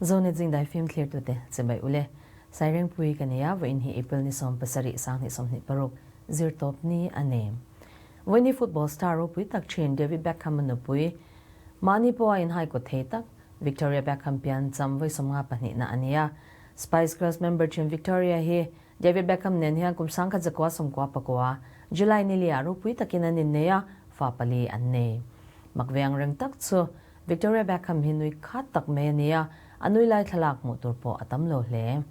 Zonet Zingdai film thlirtute chibai ule. Sairengpui ka nia, vawiin hi April ni 70 2026 zirtawp ni a ni. Vawiin hi football star ropui tak thin David Beckham a nupui, mahni pawha inhai kawt thei tak Victoria Beckham pian cham vawi 52 na a ni a. Spice Girls member thin Victoria hi David Beckham nen hian kum 1999 July ni liah ropui takin an innei a, fa pali an nei. Mak ve ang reng tak chu Victoria Beckham hi nui khat tak mai a ni a, a nui lai thlalak hmuh tur pawh a tam lo hle.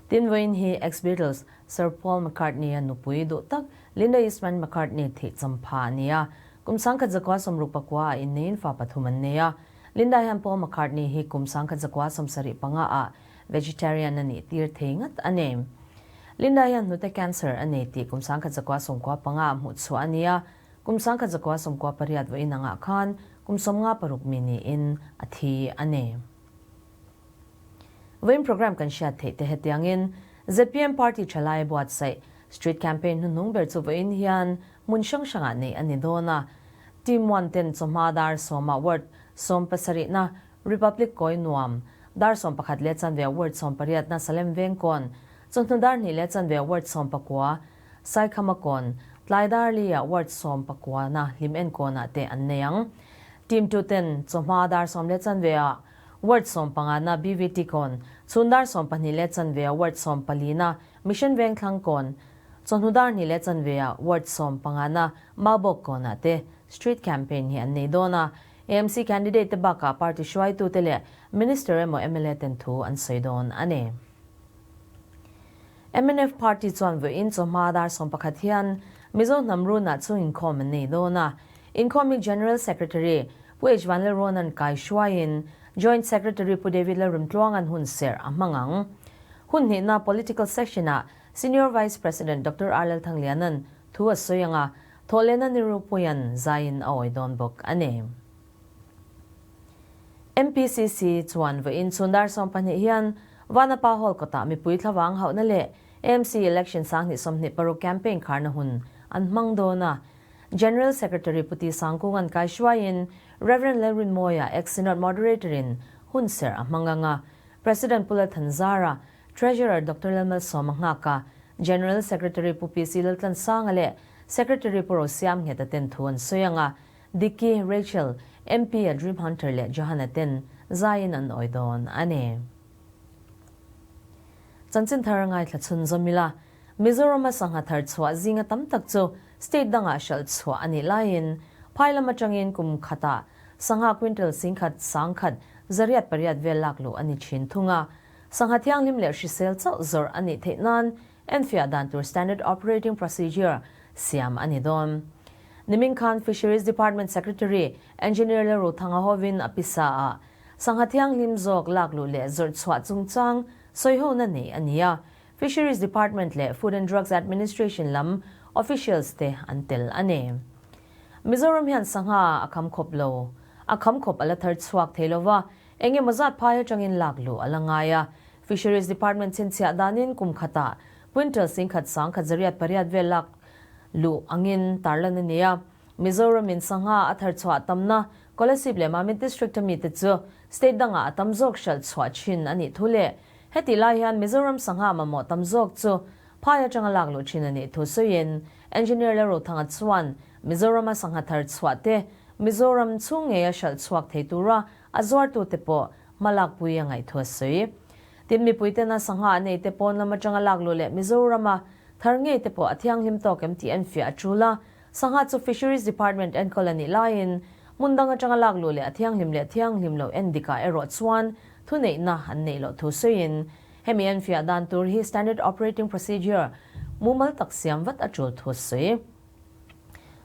Tin, vawiin hi ex-Beatles Sir Paul McCartney-a nupui duh tak Linda Eastman McCartney thih champha a ni a, kum 1969 ah inneiin fa pathum an nei a. Linda hian Paul McCartney hi kum 1975 ah vegetarian a nih tir thei ngat a ni. Linda hian hnute cancer a nei tih kum 1995 ah hmuh chhuah a ni a, Kum 1998 vawiin angah khan kum 56 mi niin a thi a ni. Vawiin program kan hriat theih te hetiangin zpm party thalai buatsaih street campaign hnuhnung ber chu vawiin hian hmun hrang hrangah neih a ni dawn a. Team one ten chawhma dar sawmah ward sawmpasarihna Republic Kawi Nuam, dar 11 leh chanve ward 18na Salem Vengkawn, chawhnu dar hnih leh chanve ward 19, Saikhama kawn, tlai dar li-ah ward 19 na hlim enkawnah te an nei ang. Team 2 ten chawhma dar sawm leh chanve-ah ward 15 na BVT kawn, chhun dar 12 leh chanve-ah ward 14 na Mission Vengthlang kawn, chawhnu dar hnih leh chanve-ah ward 15 na Maubawk kawnah te street campaign hi an nei dawn a. AMC candidate te bakah party hruaitute leh minister emaw mla ten thu an sawi dawn a ni. Mnf party chuan vawiin chawhma dar 11 hian Mizo hnam runah chu inkhawm an nei dawn a. Inkhawm hi General Secretary Pu H Vanlalrawna'n kai hruaiin Joint Secretary Pu David Lalremtluanga'n hun serh a hmang ang. Hun hnihna Political Section-ah Senior Vice President Doctor R Lalthangliana'n thu a sawi ang a, Thawhlehna ni ropuia'n zaiin a awi dawn bawk a ni. MPCC chuan vawiin chhun dar 12 hian Vanapa Hall kawtah mipui thlavang hauhna leh AMC Election 2026 campaign kharna hun an hmang dawn a. General Secretary Pu Ti Sangkunga'n kaihruaiin Rev. Lalrinmawia ex-Synod Moderator-in hun serh a hmang ang a. President Pu Lalthanzara, Treasurer Doctor Lalmalsawma Nghaka, General Secretary Pu PC Laltlansanga leh Secretary Pu Rosiamngheta ten thu an sawi ang a. Diki, Rachel, MP a Dream Hunter leh Johanna ten zaiin an awi dawn a ni. Chanchin thar ngaithla chhun zawm ila, Mizorama sangha thar chhuah zinga tam tak chu state dangah hralh chhuah a nih laiin phai lam atangin kum khatah sangha quintal 10,000 1,800 vel lak luh a ni thin thung a. Sangha thianghlim leh hrisel chauh zawrh a nih theih nan enfiah dan tur Standard Operating Procedure siam a ni dawn. Nimin khan Fisheries Department Secretary Engineer Lalruthanga hovin a pisa a, sangha thianghlim zawk lak luh leh zawrh chhuah chungchang sawihona nei a ni a, Fisheries Department leh Food and Drugs Administration lam officials te an tel a ni. Mizoram hian sangha a kham khawp lo, a kham khawp a la thar chhuak thei lova, eng emaw zat phai atangin lak luh a la ngai a. Fisheries Department chhinchhiah danin kum khatah quintal 10,000 1,800 vel lak luh angin tarlan a ni a. Mizoramin sangha a thar chhuah tamna Kolasib leh Mamit District a mite chu state dangah a tam zawk hralh chhuah thin a nih thu leh hetih lai hian Mizoram sangha mamawh tam zawk chu phai atanga lak luh thin a nih thu sawiin Engineer Lalrothanga chuan Mizorama sangha thar chhuah te Mizoram chhung ngeia hralh chhuak thei tura a zuartute pawh hmalakpui a ngaih thu a sawi. Tin, mipuitena sangha an eite pawn lam atanga lak luh leh Mizorama thar ngei te pawh a thianghlim tawk em tih an fiah a tul a. Sangha chu Fisheries Department enkawl a nih laiin hmun dang atanga lak luh leh a thianghlim leh thianghlim loh en dikah erawh chuan thuneihna an neih loh thu sawiin hemi an fiah dan tur hi Standard Operating Procedure mumal tak siam vat a tul thu a sawi.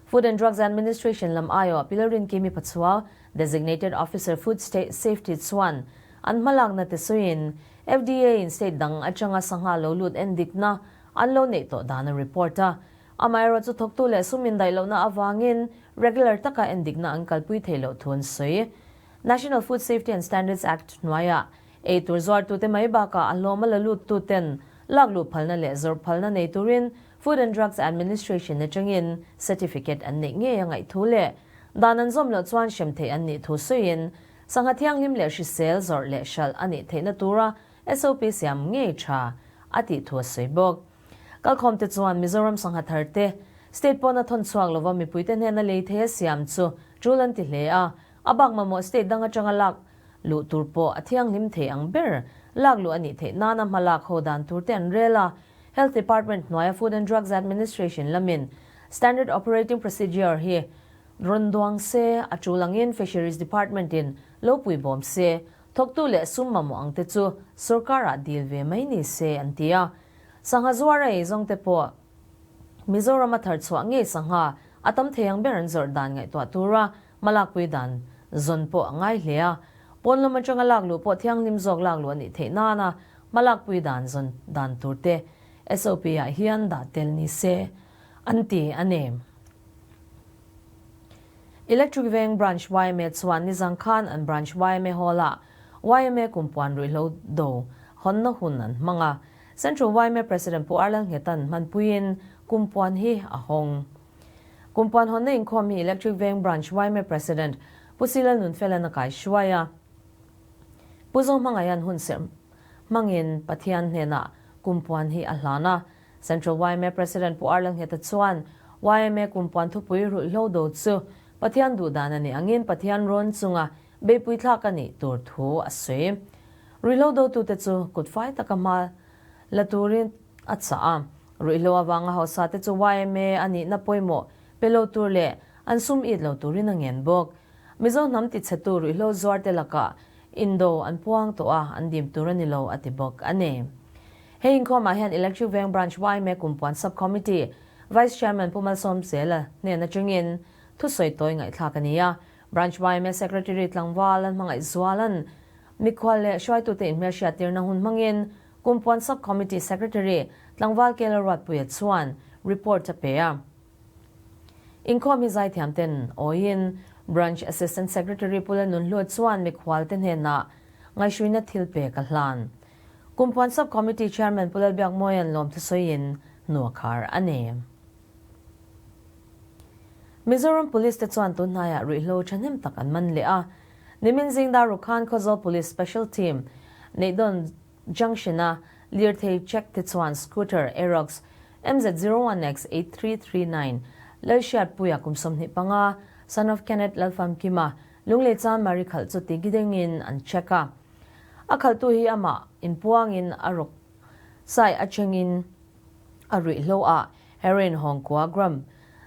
Food and Drugs Administration lam aiawh Pilarin Kimi Pachuau, Designated Officer Food Safety chuan an hmalakna te sawiin FDA in state dang atanga sangha lo lut en dikna an lo neih tawh dan a report a. Amaherawh chu thawktu leh sum indaih lohna avangin regular taka en dikna an kalpui thei loh thu an sawi. National Food Safety and Standards Act hnuaiah ei tur zuartute mai bakah a hlawm a la luttuten lakluh phalna leh zawrh phalna nei turin Food and Drugs Administration atangin certificate an neih ngei a ngaih thu leh dan an zawm loh chuan hrem theih an nih thu sawiin. Sangha thianghlim leh hrisel zawrh leh hralh a nih theihna tura SOP siam ngei tha a tih thu a sawi bawk. Kalkhawmte chuan Mizoram sangha tharte state pawna thawn chhuak lova mipuite hnena lei theia siam chu tul an ti hle a, a bak mamawh state dang atanga lak luh tur pawh a thianghlim thei ang ber lak luh a nih theih nana hma lak ho dan turte an rel a, Health Department hnuaia Food and Drugs Administration lamin Standard Operating Procedure hi rawn duang se, a tul angin Fisheries Department in lo pui bawm se, thawktu leh sum mamawh ang te chu sorkarah dil ve mai ni se an ti a. Sangha zuar a ei zawng te pawh Mizoram a thar chhuah ngei sangha a tam thei ang ber an zawrh dan ngaihtuah tura hmalakpui dan zawn pawh a ngai hle a. Pawn lam atanga lak luh pawh thianghlim zawk lak luh a nih theih nana hmalakpui dan zawn dan tur te SOP ah hian dah tel ni se an ti a ni. Electric Veng Branch yma chuan nizang khan an Branch yma Hall-ah yma kumpuan ruihhlo do hawnna hun an hmang a. Central yma President Pu Arlal Nghetan hmanpuiin kumpuan hi a hawng. Kumpuan hawnna inkhawm hi Electric Veng Branch yma President Pu Silal Nunfelan a kai hruai a. Pu Zohmangaihan hun serh hmangin Pathian hnenah kumpuan hi a hlan a. Central yma President Pu Arla Ngheta chuan yma kumpuan thupui rulhlo do chu Pathian duhdan a nih angin Pathian rawn chunga beipui thlak a nih tur thu a sawi. Ruihhlo dotute chu kut fai taka hma la turin a chah a. Ruihhlo avanga hausa te chu yma a nihna pawimawh pe lo tur leh an sum it lo turin a ngen bawk. Mizo hnam tichhetu ruihhlo zuarte lakah indo an puang tawh a, an dim tur a ni lo a ti bawk a ni. Hei inkhawmah hian Electric Veng Branch yma Kumpuan Sub Committee Vice Chairman Pu Malsawm Zela hnen atangin thusawi tawi ngaihthlak a ni a. Branch yma Secretary Tlangval an hmangaih zualan mikhual leh hruaitute inhmelhriattirna hun hmangin Kumpuan Sub Committee Secretary Tlangval Kela Ruatpuia chuan report a pe a. Inkhawm hi zaithiam ten awiin Branch Assistant Secretary Pu Lalnunhlua chuan mikhualte hnenah ngaihhruina thil pek a hlan. Kumpuan Sub Committee Chairman Pu Lalbiakmawia'n lawmthu sawiin hnu a khar a ni. Mizoram Police te chuan tunhnaiah ruihhlo thahnem tak an man leh a. Nimin zingdar Rukhan Khawzawl Police Special Team Neihdawn Junction-a lirthei check te chuan scooter Aerox MZ01X8339 Lalhriatpuia kum 25, son of Kenneth Lalfamkima, Lunglei Chan Mari khalh chu ti gidengin an check a. A khalhtu hi amah inpuangin a rawk sai atangin a ruihhlo a, heroin hawngkua gram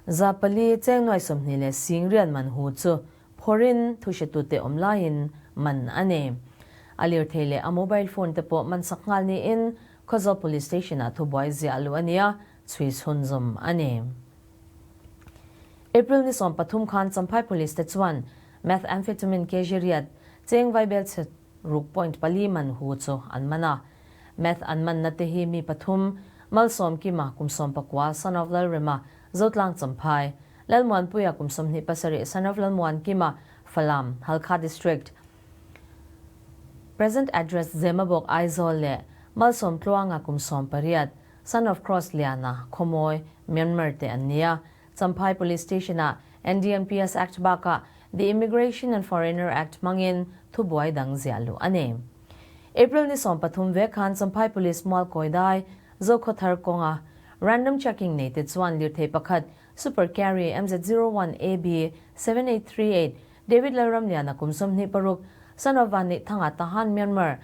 400 cheng nuai 20 leh sing rian man hu chu phawrhin thuhretute awm laiin man a ni. A lirthei leh a mobile phone te pawh man sak nghal niin Khawzawl Police Station-ah thubuai ziah luh a ni a, chhui chhunzawm a ni. April ni 13 khan Champhai Police te chuan Methamphetamine kg riat cheng vaibel chhe ruk point pali man hu chu an man a. Meth an manna te hi mi pathum, Malsawmkima kum 19, son of Lalrema, Zotlang Champhai, Lalmuanpuia kum 27, son of Lalmuankima, Falam, Halkha District, Present address Zemabawk Aizawl leh Malsawmtluanga kum 18, son of Cross Liana, Khawmawi, Myanmar te an ni a. Champhai Police Station-ah NDNPS Act bakah The Immigration and Foreigner Act hmangin thubuai dang ziah luh a ni. April ni 13 ve khan Champhai Police mual kawidai Zokhawthar kawnga random checking nei te chuan lirthei pakhat Super Carry MZ01AB 7838 David Lalramliana kum 26, son of Vanneih Thanga Tahan Myanmar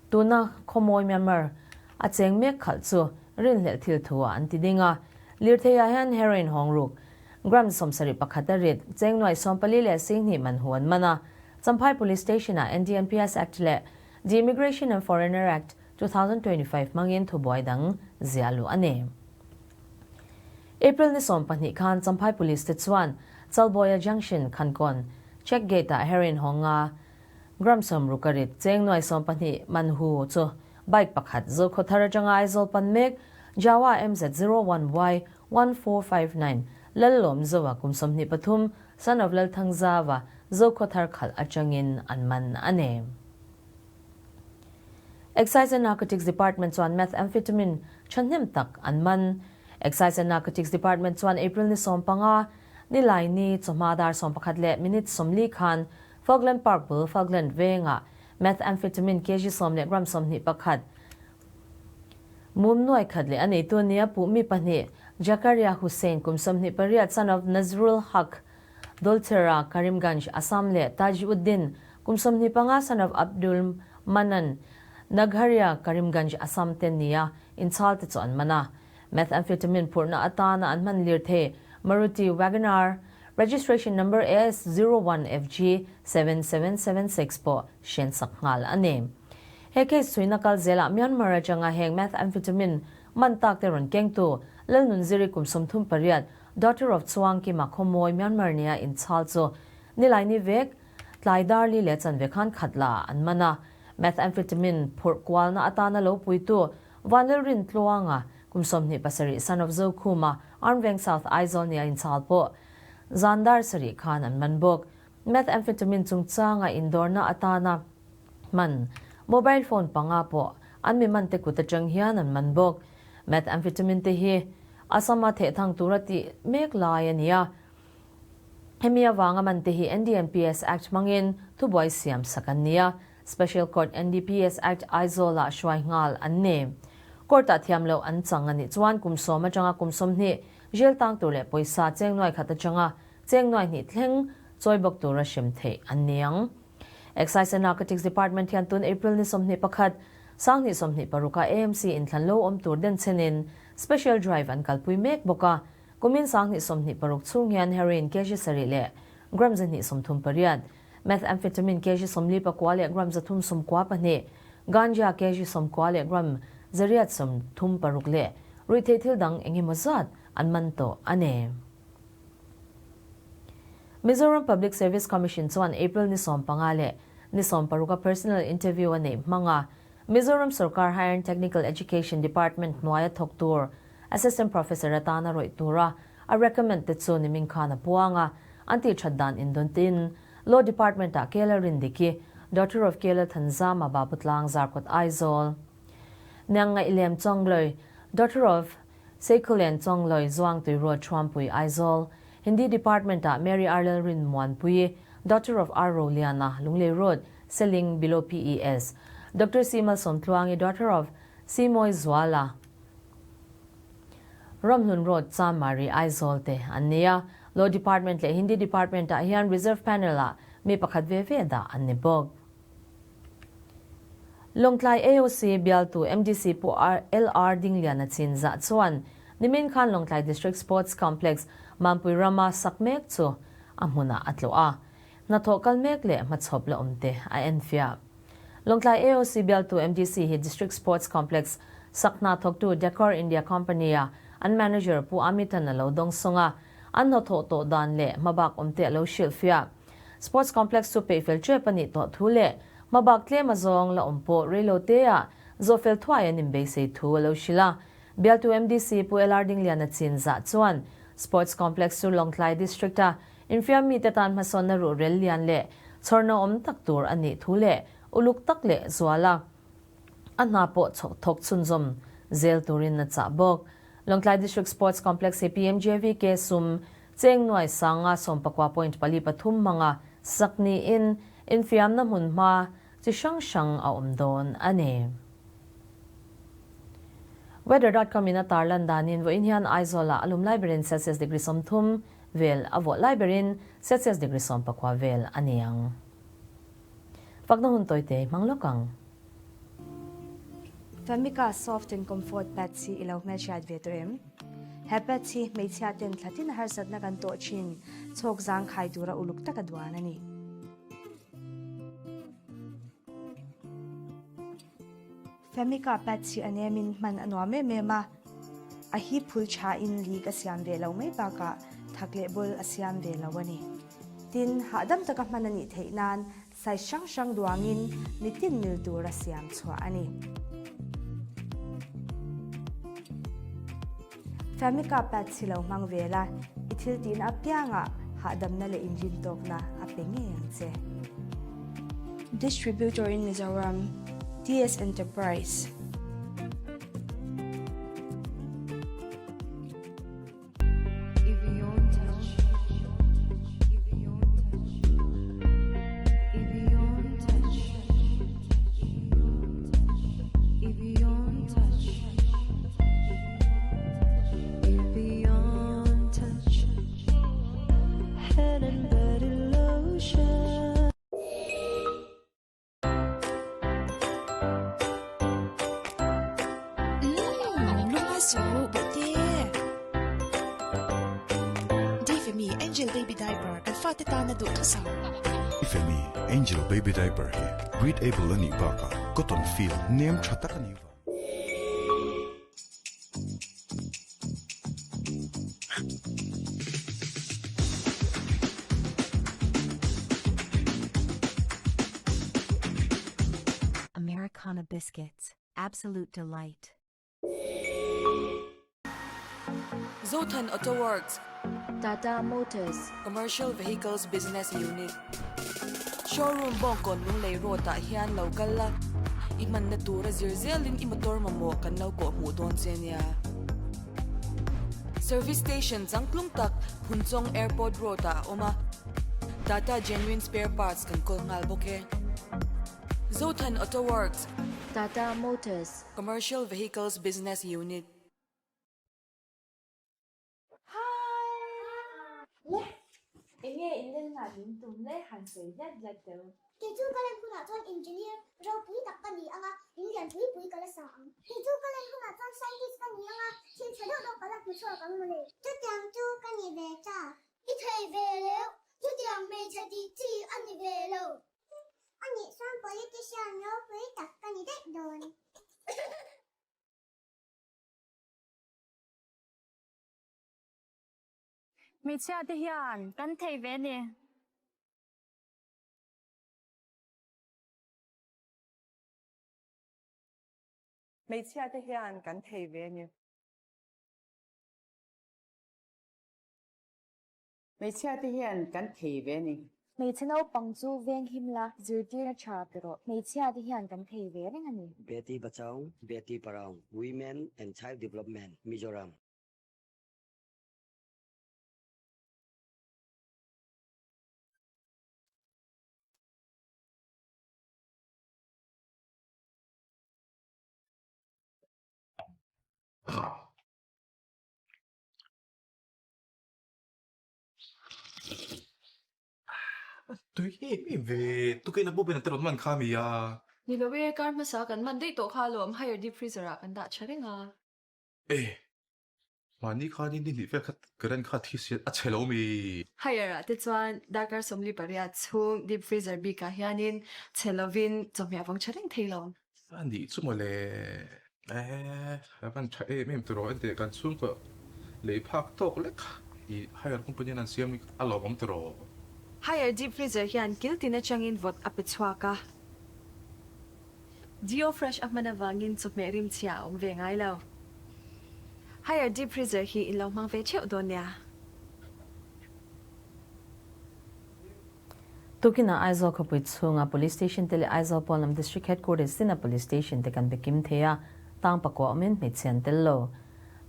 tuna Khawmawi Myanmar a cheng mek khalh chu rinhlelh thil thu ah an ti ding a. Lirthei ah hian heroin hawng ruk gram 71 a rit cheng nuai 14 leh 20 man hu an man a. Champhai Police Station ah NDNPS Act leh The Immigration and Foreigner Act 2025 hmangin thubuai dang ziah luh a ni. April ni 12 khan Champhai Police te chuan Chalbawia Junction Khankawn Check Gate ah heroin hawng nga gram 60 a rit cheng nuai 12 man hu chu bike pakhat Zokhawthar atanga Aizawl pan mek Jawa MZ01Y 1459 Lallawm Zoa kum 23 son of Lalthangzawa Zokhawthar khalh atangin an man a ni. Excise and Narcotics Department chuan methamphetamine thahnem tak an man. Excise and Narcotics Department chuan April ni 15, Nilaini chawhma dar 11 leh minute 40 khan. Falkland Park bul Falkland vengah Methamphetamine kg sawm leh gram 21 mum nuai khat leh a neitu nia puh mi pahnih Jakaria Hussain kum 28 son of Nazrul Haq Dolchera Karimganj Assam leh Tajuddin kum 25 son of Abdul Manan Nagharia Karimganj Assam te nia inchhal te chu an man a. Methamphetamine phurhna atana an hman lirthei Maruti WagonR Registration number AS01FG 7776 pawh hriansak nghal a ni. He case chhuina kal zelah Myanmar atanga heng methamphetamine man tak te rawn kengtu Lalnunziri kum 38, daughter of Chuang Kima Khawmawi Myanmar nia inchhal chu Nilaini vek tlai dar li leh chanve khan khat la an man a. Methamphetamine phurh kualna atana lo puitu Vanlalrin Tluanga kum 27 son of Zokhuma Armveng South Aizawl nia inchhal pawh zan dar sarih khan an man bawk. Methamphetamine chungchanga indawrna atana man mobile phone panga pawh an mi man te kut atang hian an man bawk. Methamphetamine te hi Assam-a thehthang tura tih mek lai a ni a. Hemi avanga man te hi NDNPS Act hmangin thubuai siam sak an ni a. Special Court NDPS Act Aizawl-ah hruai nghal an ni. Court-ah thiam loh an chang a nih chuan kum sawm atanga kum 20 jail tang tur leh pawisa cheng nuai khat atanga cheng nuai hnih thleng chawi bawk tura hrem theih an ni ang. Excise and Narcotics Department hian tun April ni 21, 2026 ah AMC inthlan lo awm tur den chenin Special Drive an kalpui mek bawk a. Kumin 2026 chhung hian heroin kg sarih leh gram 238, Methamphetamine kg 49 leh gram 392, ganja kg 90 leh gram 136 leh ruihtheih thil dang eng emaw zat an man tawh a ni. Mizoram Public Service Commission chuan April ni 15 leh ni 16 a personal interview a neih hmang a, Mizoram Sorkar Higher and Technical Education Department hnuaia thawk tur Assistant Professor atana rawih tura a recommend te chu nimin khan a puang a, an tih that dan indawntin Law Department-ah Kela Rindiki, Daughter of Kela Thanzama Babutlang Zarkawt Aizawl, Niang Ngaih Lem Chawngloi, Daughter of Seikhulen Chawngloi Zuangtui Road Thuampui Aizawl, Hindi Department-ah Mary Arlel Rin Muanpui, Daughter of R Roliana, Lunglei Road, Seling below PES, Doctor C Malsawmtluangi, Daughter of C Mawi Zuala, Ramhlun Road, Chanmari, Aizawl te an ni a. Law Department leh Hindi Department-ah hian Reserve Panel-ah mi pakhat ve ve dah an ni bawk. Lawngtlai AOC bialtu MDC Pu LR Dingliana Chinzah chuan nimin khan Lawngtlai District Sports Complex Mampui rama sak mek chu a hmunah a tlawh a. Hnathawh kal mek leh hmachhawp la awm te a enfiah. Lawngtlai AOC bialtu MDC hi District Sports Complex sak hna thawktu Decor India Company-a an manager Pu Amitan a lo dawng sawng a, an hnawthawh tawh dan leh hmabak awm te a lo hrilhfiah. Sports Complex chu peihfel tep a nih tawh thu leh hmabak tlem a zawng la awm pawh reilo teah zawhfel thuai an inbeisei thu a lo hrilh a. Bialtu MDC Pu LR Dingliana Chinzah chuan Sports Complex chu Lawngtlai District-a Infiam mite tan hmasawnna ruhrel lian leh chhawrna awm tak tur a nih thu leh uluk tak leh zuala a hna pawh thawk chhunzawm zel turin a chah bawk. Lawngtlai District Sports Complex hi PMJVK sum cheng nuai sanga sawmpakua point pali pathum hmanga sak niin infiamna hmunhma chi hrang hrang a awm dawn a ni. Weather dot com in a tarlan danin vawiin hian Aizawlah a lum lai berin Celsius degree 30 vel a vawh lai berin Celsius degree 14 vel a ni ang. Fakna hun tawite hmang lawk ang. Famika Soft and Comfort Pads hi i lo hmelhriat ve tawh em? He pads hi hmeichhia ten thlatin harsatna kan tawh thin chhawk zangkhai tura uluk taka duan a ni. Famika pads hi a nemin hman a nuam em em a, a hi phul thain leak a siam ve lo mai bakah thak leh bul a siam ve lo a ni. Tin, hahdam taka hman a nih theih nan size hrang hrang duangin mitin mil tura siam chhuah a ni. Famika pads hi lo hmang ve la, i thil tihna apiangah hahdamna leh inrintawkna a pe ngei ang che. Distributor in Mizoram, TS Enterprise. Femi Angel Baby Diaper kan fate tana duhthusam. Femi Angel Baby Diaper hi breathable a nih bakah cotton feel nem tha tak a nih vang. Americana Biscuits, absolute delight. Zothan Auto Works. Tata Motors. Commercial Vehicles Business Unit. Showroom Bawngkawn Lunglei Road ah hian lo kal la, i hmanna tura zir zelin i motor mamawh kan lo kawh hmuh dawn che nia. Service Station changtlung tak Phunchawng Airport Road ah a awm a, Tata Genuine Spare Parts kan kawl nghal bawk e. Zothan Auto Works. Tata Motors. Commercial Vehicles Business Unit. Hi! Le! Enge in len ngah min tum le han sawi hliat hliat teu. Kei chu ka len hunah chuan engineer ropui tak ka ni anga, in lian pui pui ka la sa ang. Kei chu ka len hunah chuan scientist ka ni anga, thil tha deuh deuh ka la hmu chhuak ang mawle. Chutiang chu ka ni ve ta. I thei ve leu, chutiang hmeichhe tih chi a ni ve lo. A nih chuan politician ropui tak ka ni daih dawn. Hmeichhia te hian kan thei ve a ni. Hmeichhia te hian kan thei ve a ni. Hmeichhia te hian kan thei ve a ni. Hmeichhe naupang chu veng him la, zirtirna tha pe rawh. Hmeichhia te hian kan thei ve reng a ni. Beti Bachao, Beti Padhao, Women and Child Development, Mizoram. Tui em em ve, tukin a pu ber an te rawn man kha mi a. Ni lo e, kar hmasa kan man daih tawh kha alawm, higher deep freezer ah kan dah tha reng a. E, mahni khan in ni hnih vel kha current kha thi si a chhe lo mi. Higher ah te chuan darkar 48 chhung deep freezer bik ah hianin chhe lovin chawhmeh a vawng tha reng thei lo. A nih chu mawle. E, a van tha em em tiraw enteh kan chhungkaw lei phak tawk lek i hire company an siam a lawmawm tiraw. Hire deep freezer hian kil tin atangin vawt a pe chhuak a. Geo fresh a hman avangin chawhmeh rim chhia a awm ve ngai lo. Hire deep freezer hi in lo hmang ve theuh dawn nia. Tukinah Aizawl khawpui chhunga Police Station te leh Aizawl pawn lam District Headquarters tina Police Station te kan be kim thei a, tang pakua awmin hmeichhe an tel lo.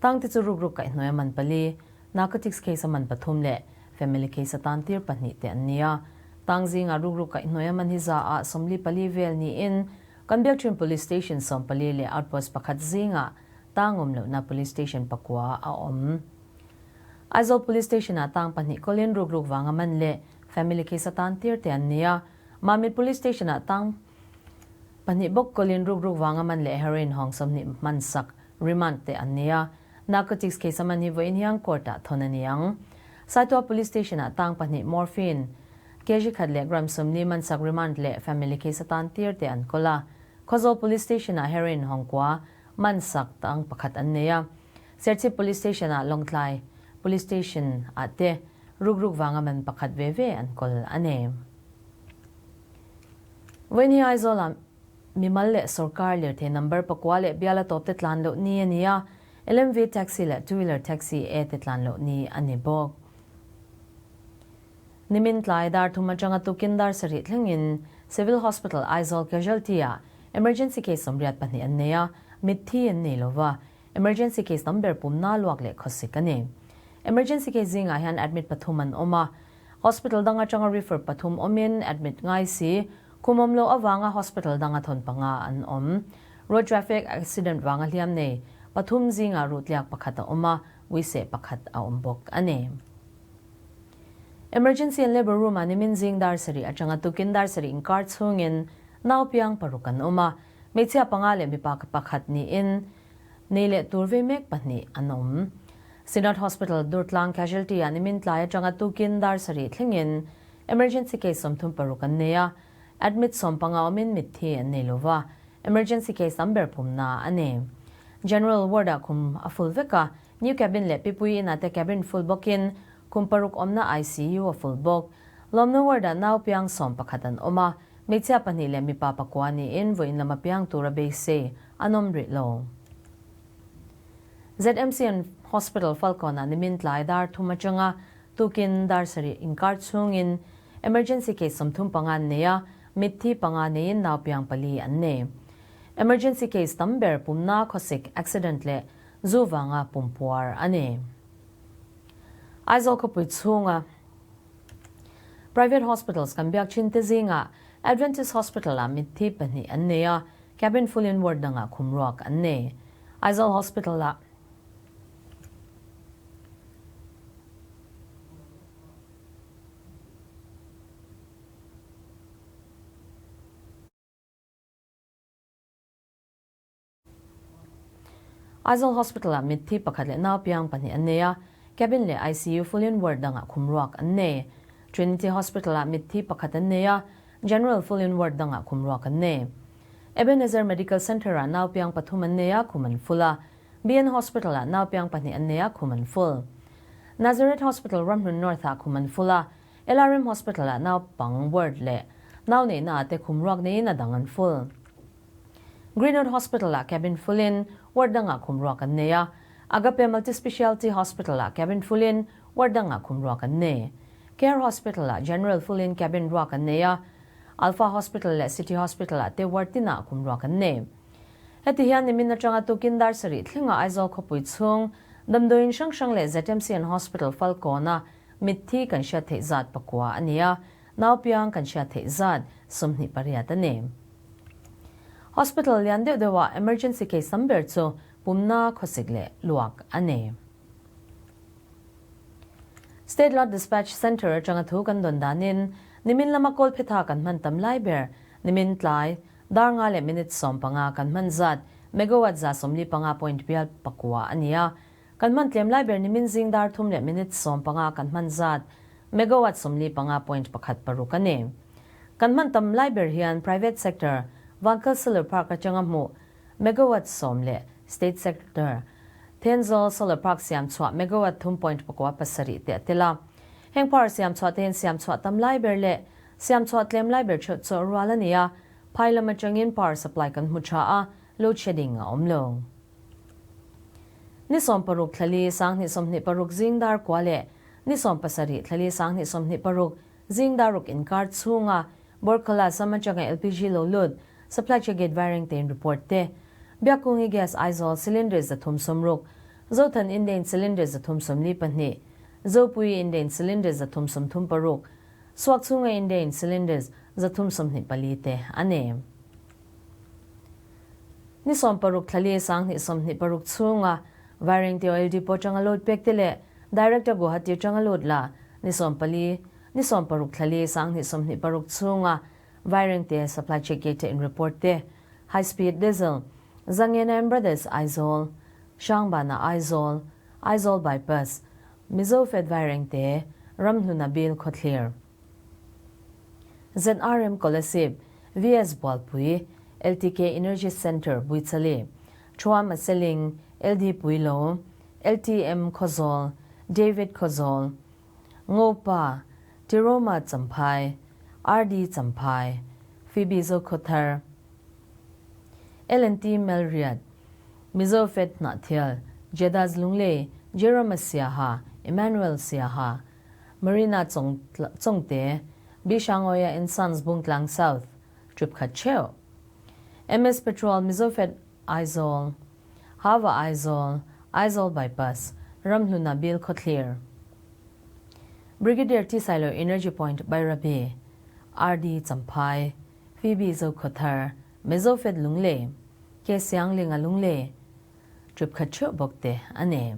Tang te chu rukruk kaihhnuai a man pali, Narcotics case a man pathum leh Family case atan tir pahnih te an ni a. Tang zingah rukruk kaihhnuai a man hi za ah 44 vel niin kan biak thin Police Station 14 leh Outpost pakhat zingah tang awm lohna Police Station pakua a awm. Aizawl Police Station-ah tang pahnih kawlin rukruk vanga man leh family case atan tir te an ni a. Mamit Police Station-ah tang pahnih bawk kawlin rukruk vanga man leh heroin hawng 20 hman sak remand te an ni a. Narcotics case a man hi vawiin hian court-ah thawn a ni ang. Saitual Police Station-ah tang pahnih morphine, kg khat leh gram 40 man sak remand leh family case atan tir te an kawl a. Khawzawl Police Station-ah heroin hawng kua man sak tang pakhat an nei a. Serchhip Police Station ah Lawngtlai Police Station ah te rukruk vanga man pakhat ve ve an kawl a ni. Vawiin hi Aizawl ah mimal leh sorkar lirthei number pakua leh biala tawp te tlan loh ni a ni a, LMV taxi leh two wheeler taxi e te tlan loh ni a ni bawk. Nimin tlai dar thum atanga tukin dar sarih thlengin Civil Hospital Aizawl Casualty ah emergency case 82 an nei a, mitthi an nei lova, Emergency case tam ber pumna luak leh khawsik a ni. Emergency case zingah hian admit pathum an awm a. Hospital dang atanga refer pathum awmin admit ngai si, khum awm loh avanga hospital danga thawn panga an awm. Road traffic accident vanga hliam nei pathum zingah ruhtliak pakhat a awm a, uiseh pakhat a awm bawk a ni. Emergency and Labour Room ah nimin zing dar sarih atanga tukin dar sarih inkar chhungin nau piang paruk an awm a. Hmeichhia panga leh mipa pakhat niin nei leh tur vei mek pahnih an awm. Synod Hospital Durtlang Casualty ah nimin tlai atanga tukin dar sarih thlengin emergency case 36 an nei a, admit 15 awmin mitthi an nei lova, emergency case tam ber pumna a ni. General ward ah khum a full vek a, new cabin leh pipui inah te cabin full bawkin khum paruk awmna ICU a full bawk. Lawmna ward ah nau piang 11 an awm a, hmeichhia pahnih leh mipa pakua niin vawiin lama piang tura beisei an awm rih lo. ZMCN Hospital Falkawn-ah nimin tlai dar thum atanga tukin dar sarih inkar chhungin emergency case 35 an nei a, mitthi panga neiin nau piang pali an nei. Emergency case tam ber pumna khawsik, accident leh zu vanga pumpuar a ni. Aizawl khawpui chhunga Private hospitals kan biak thin te zingah Adventist Hospital-ah mitthi pahnih an nei a, Cabin full in ward dangah khum ruak an nei. Aizawl Hospital-ah. Aizawl Hospital-ah mitthi pakhat leh nau piang pahnih an nei a, cabin leh ICU full in ward dangah khum ruak an nei. Trinity Hospital-ah mitthi pakhat an nei a, general full in ward dangah khum ruak an nei. Ebenezer Medical Centre-ah nau piang pathum an nei a, khum an full a. BN Hospital-ah nau piang pahnih an nei a, khum an full. Nazareth Hospital Ramhlun North-ah khum an full a, LRM Hospital-ah nau pang ward leh nau neihna ah te khum ruak neiin a dang an full. Greenwood Hospital-ah cabin full-in ward dangah khum ruak an nei a, Agape Multispecialty Hospital-ah cabin full-in ward dangah khum ruak an nei. Care Hospital-ah general full-in cabin ruak an nei a, Alpha Hospital leh City Hospital-ah te ward tinah khum ruak an nei. Heti hian nimin atanga tukin dar sarih thlenga Aizawl khawpui chhung damdawiin hrang hrang leh ZMCN Hospital Falkawna mitthi kan hriat theih zat pakua a ni a, Naupiang kan hriat theih zat 28 a ni. Hospital lian deuh deuhah emergency case tam ber chu pumna khawsik leh luak a ni. State Lot Dispatch Centre atanga thu kan dawn danin nimin lama kawl phetha kan hman tam lai ber nimin tlai dar nga leh minute 15 kan hman zat megawatt 145 point bial pakua a ni a. Kan hman tlem lai ber nimin zing dar thum leh minute 15 kan hman zat megawatt 45.16 a ni. Kan hman tam lai ber hian private sector Vankal Solar Park atanga hmuh megawatt 10 leh state sector Thenzawl Solar Park siam chhuah megawatt 3.47 te a tel a. Heng power siam chhuah te hian siam chhuah tam lai ber leh siam chhuah tlem lai ber theuh chawh rual a ni a, phai lam atangin power supply kan hmu tha a, load shedding a awm lo. Ni 16 thla li 2026 zing dar kua leh ni 17 thla li 2026 zing dar ruk inkar chhunga Borkhala Assam atanga LPG lo lut supply che gate Vairengte in report te Biakkungi Gas Aizawl cylinder 360 Zothan Indane cylinder 342 Zopui Indane cylinder 336 Suakchhunga Indane cylinders 324 te a ni. Ni 16 thla li 2026 chhunga Vairengte Oil Depot atanga load pek te leh Director Guwahati atanga load la ni 14 ni 16 thla li 2026 chhunga Vairengte supply check gate in report te High Speed Diesel Zangena and Brothers Aizawl Hrangbana Aizawl Aizawl Bypass Mizo Fed Vairengte Ramhluna Bill Khawthlir ZRM Kolasib VS Bualpui LTK Energy Centre Buichali Thuam Selling LD Puilo LTM Khawzawl David Khawzawl Ngopa Tiroma Champhai RD Champhai Phoebe Zokhothar L&T Melriat Mizo Fed Hnahthial Jedaz Lunglei Jerome Siaha Emmanuel Siaha Marina Chongte Bishangoya and Sons Bungtlang South Trip Khat Cheu MS Petrol Mizo Fed Aizawl Hava Aizawl Aizawl Bypass Ramhluna Bill Khawthlir Brigadier T Sailo Energy Point Bairabi RD Champhai Phoebe Zokhothar Mizo Fed Lunglei K Sianglinga Lunglei Trip Khat Cheu bawk te a ni.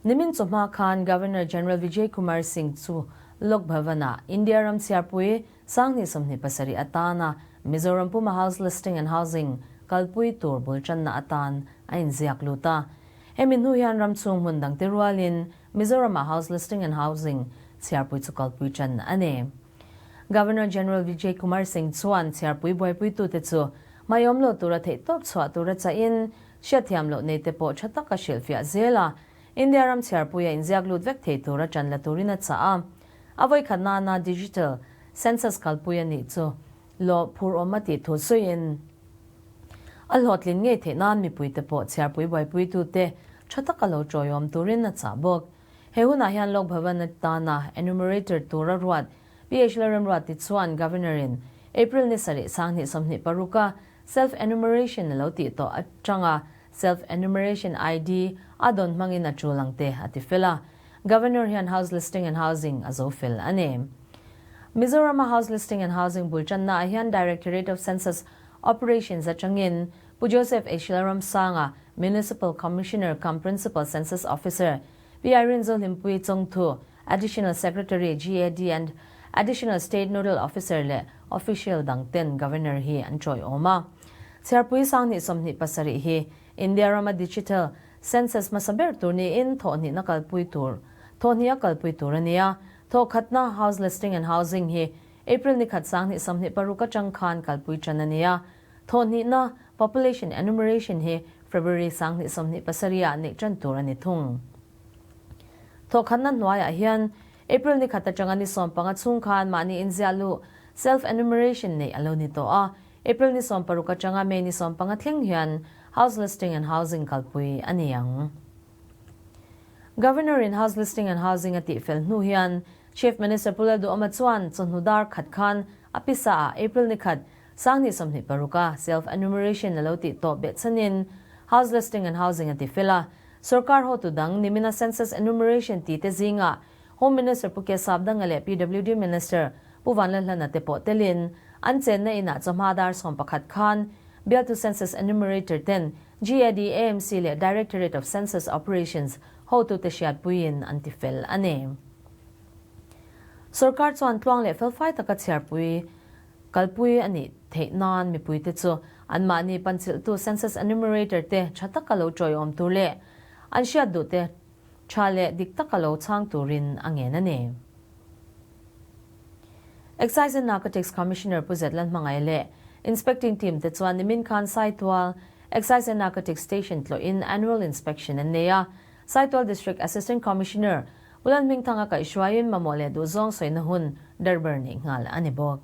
Nimin chawhma khan Governor General Vijay Kumar Singh chu Lok Bhavan-ah India ram chhiarpui 2027 atana Mizoram Puma House Listing and Housing kalpui tur bul tanna atan a inziak lut a. Hemi hnu hian ram chhung hmun dangte rualin Mizoram-ah House Listing and Housing chhiarpui chu kalpui tan a ni. Governor General Vijay Kumar Singh chuan chhiarpui buaipuitute chu hmaiawm lo tura theihtawp chhuah tura chahin hriatthiam loh neite pawh tha taka hrilhfiah zel a, India ram chhiarpuia inziak lut vek thei tura tan la turin a chah a. A vawikhat nana Digital Census kalpui a nih chu Law phur awm a tih thu sawiin a hlawhtlin ngei theih nan mipuite pawh chhiarpui buaipuitute tha taka lo tawiawm turin a chah bawk. He hunah hian Lok Bhavan atana enumerator tura ruat PH Lalremruati chuan Governor-in April ni sarih sanghnih 26 a self-enumeration a lo tih tawh atanga self-enumeration ID a dawn hmangin a tul ang te a ti fel a. Governor hian House Listing and Housing a zo fel a ni. Mizorama House Listing and Housing bul tanna ah hian Directorate of Census Operations atangin Pu Joseph H. Lalramsanga, Municipal Commissioner cum Principal Census Officer, Pi Irene Zohlimpui Chawngthu, Additional Secretary, GAD and Additional State Nodal Officer leh Official dang ten Governor hi an tawiawm a. Chhiarpui 2027 hi India rama Digital Census hmasa ber tur niin thawhhnihna kalpui tur thawhhnih a kalpui tur a ni a. Thawhkhatna, House Listing and Housing, hi April ni khat 2026 atang khan kalpui tan a ni a. Thawhhnihna, Population Enumeration, hi February 2027 ah neih tan tur a ni thung. Thawhkhatna hnuaiah hian April ni khat atanga ni 15 chhung khan mahni inziah luh, Self-Enumeration, neih a lo ni tawh a. April ni 16 atanga May ni 15 thleng hian House Listing and Housing kalpui a ni ang. Governor in House Listing and Housing a tihfel hnu hian Chief Minister Pu Lalduhawma chuan chawhnu dar khat khan a pisa ah April ni khat 2026 a Self Enumeration a lo tih tawh beh chhanin House Listing and Housing a tifel a. Sorkar hotu dang nimina Census Enumeration ti te zingah Home Minister Pu Kesap Danga leh PWD Minister Pu Vanlalhlana te pawh telin an chenna inah chawhma dar 11 khan bialtu Census Enumerator ten GAD, AMC leh Directorate of Census Operations hotute hriatpuiin an ti fel a ni. Sorkar chuan tluang leh felfai taka chhiarpui kalpui a nih theih nan mipuite chu anmahni panchilhtu Census Enumerator te tha taka lo tawiawm tur leh an hriat duhte tha leh dik taka lo chhang turin a ngen a ni. Excise and Narcotics Commissioner Pu Zetlan Hmangaih leh Inspecting Team te chuan nimin khan Saitual Excise and Narcotics Station tlawhin Annual Inspection an nei a. Saitual District Assistant Commissioner Pu Lanhmingthanga kaihhruaiin mamawh leh duhzawng sawina hun darbar neih nghal a ni bawk.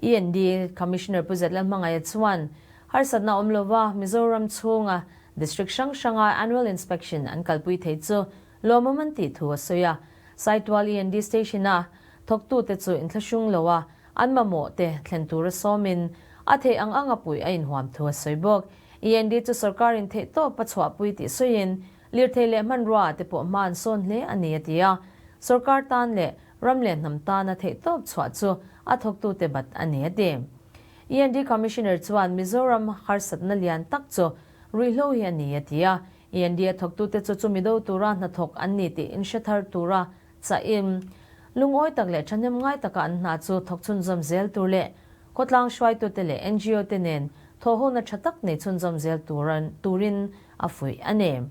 END Commissioner Pu Zetlan Hmangaih chuan harsatna awm lova Mizoram chhunga District hrang hranga Annual Inspection an kalpui thei chu lawmawm an tih thu a sawi a. Saitual END Station-a thawktute chu inthlahrung lo a, an mamawh te thlen tura sawmin a theih ang anga puih a inhuam thu a sawi bawk. END chu sorkarin theihtawp a chhuahpui tih sawiin lirthei leh hmanrua te pawh hma an sawn hle a ni a ti a. Sorkar tan leh ram leh hnam tana theihtawp chhuah chu a thawktute bat a ni a ti. END Commissioner chuan Mizoram harsatna lian tak chu ruihhlo hi a ni a ti a. END a thawktute chu chumi do tura hnathawk an ni tih inhre thar tura chahin lungawi tak leh thahnem ngai taka an hna chu thawk chhunzawm zel tur leh khawtlang hruaitute leh NGO te nen thawhhona tha tak nei chhunzawm zel turin a fuih a ni.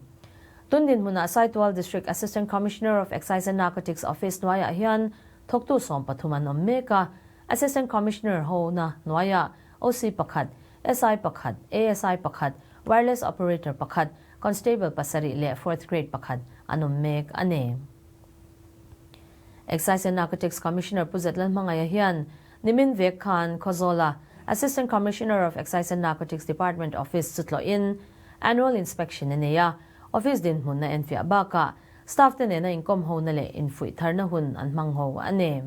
Tun dinhmunah Saitual District Assistant Commissioner of Excise and Narcotics Office hnuaiah hian thawktu 13 an awm mek a, Assistant Commissioner hona hnuaiah OC pakhat, SI pakhat, ASI pakhat, Wireless Operator pakhat, Constable pasarih leh Fourth Grade pakhat an awm mek a ni. Excise and Narcotics Commissioner Pu Zetlalhmangaia hian nimin vek khan Khawzawla Assistant Commissioner of Excise and Narcotics Department Office chu tlawhin Annual Inspection a nei a, Office dinhmun a enfiah bakah staff te nena inkawm hona leh infuih tharna hun an hmang ho a ni.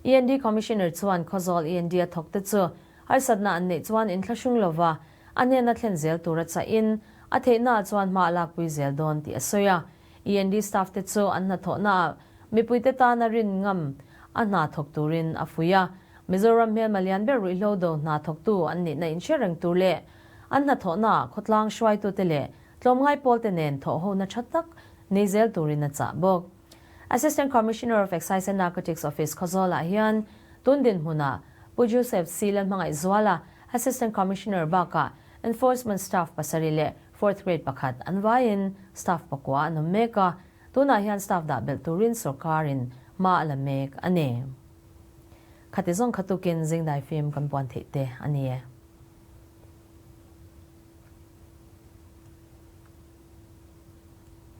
END Commissioner chuan Khawzawl END a thawk te chu harsatna an neih chuan inthlahrung lova a hnena thlen zel tura chahin a theihnaah chuan hma a lakpui zel dawn tih a sawi a. END staff te chu an hnathawhnaah mipuite tana rin ngam a hna thawk turin a fuih a. Mizoram hmelma lian ber ruihhlo do hna thawktu an nihna inhre reng tur leh an hnathawhnaah khawtlang hruaitute leh tlawmngai pawlte nen thawhhona tha tak nei zel turin a chah bawk. Assistant Commissioner of Excise and Narcotics Office Khawzawlah hian tun dinhmunah Pu Joseph C. Lalhmangaihzuala, Assistant Commissioner bakah. Enforcement staff pasarih leh fourth grade pakhat an vaiin staff pakua an awm mek a, tunah hian staff dah belh turin sorkarin hma a la mek a ni. Khati zawng kha tukin zingdai fim kan puan theih te a ni e.